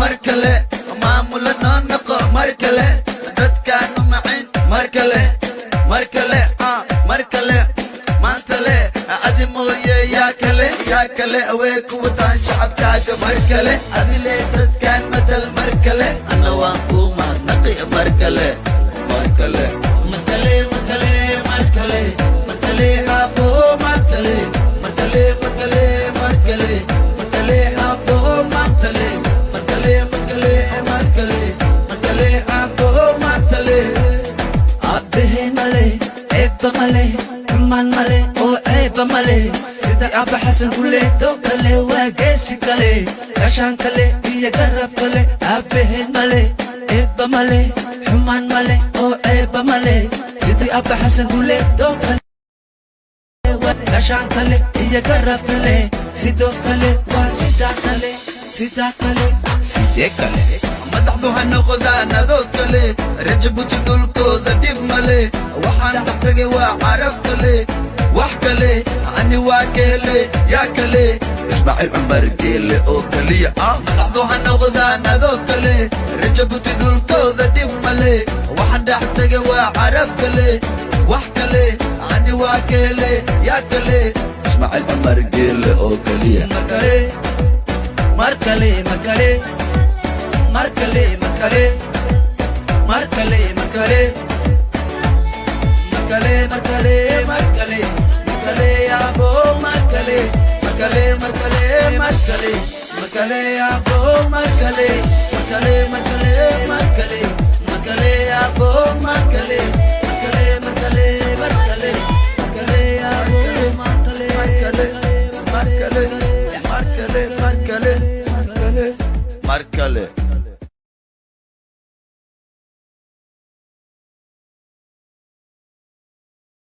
Mar kale maamula noo noqo, mar kale dadkaanu macin, mar kale, mar kale, mar kale. Maanta le adi mooye yaa kale, yaa kale awee ku wataan shacabkaaga? Mar kale adile dadkaan matal, mar kale anna waan kuu mahadnaqi, mar kale, mar kale, mar kale, mar kale, mar kale, mar kale aabo, mar kale, mar kale, mar kale, mar kale, mar kale aabo, mar kale, mar kale, mar kale, mar kale, mar kale aabo, mar kale. Aabbahay male, ceebba male, xumaan male oo ceebba male. Sida Aabba Xasan Guleedo kale, waa geesi kale, gashaan kale iyo garab kale. Aabbaheed male, ceebba male, xumaan male oo ceebba male. Sidii Aabba Xasan Guleedo kale, gashaan kale iyo garab kale. Sidoo kale waa sidaa kale, sidaa kale, sidee kale. Madaxdu ha noqdaan adoo kale, reer Jabuuti dhulkooda dhib male. Waxaan dhex tagay waa carab kale, wax kale ani waa keele, yaa kale? Ismaaciil Cumar Geele oo keliya. Madaxdu ha noqdaan adoo kale, reer Jabuuti dhulkooda dhib male. Waxaan dhex tagay waa carab kale, wax kale ani waa keele, yaa kale? Ismaaciil Cumar Geele oo keliya. Mar kale, mar kale, mar kale, mar kale, mar kale, mar kale, mar kale, mar kale, mar kale, mar kale, mar kale aabo, mar kale, mar kale, mar kale, mar kale, mar kale aabo, mar kale.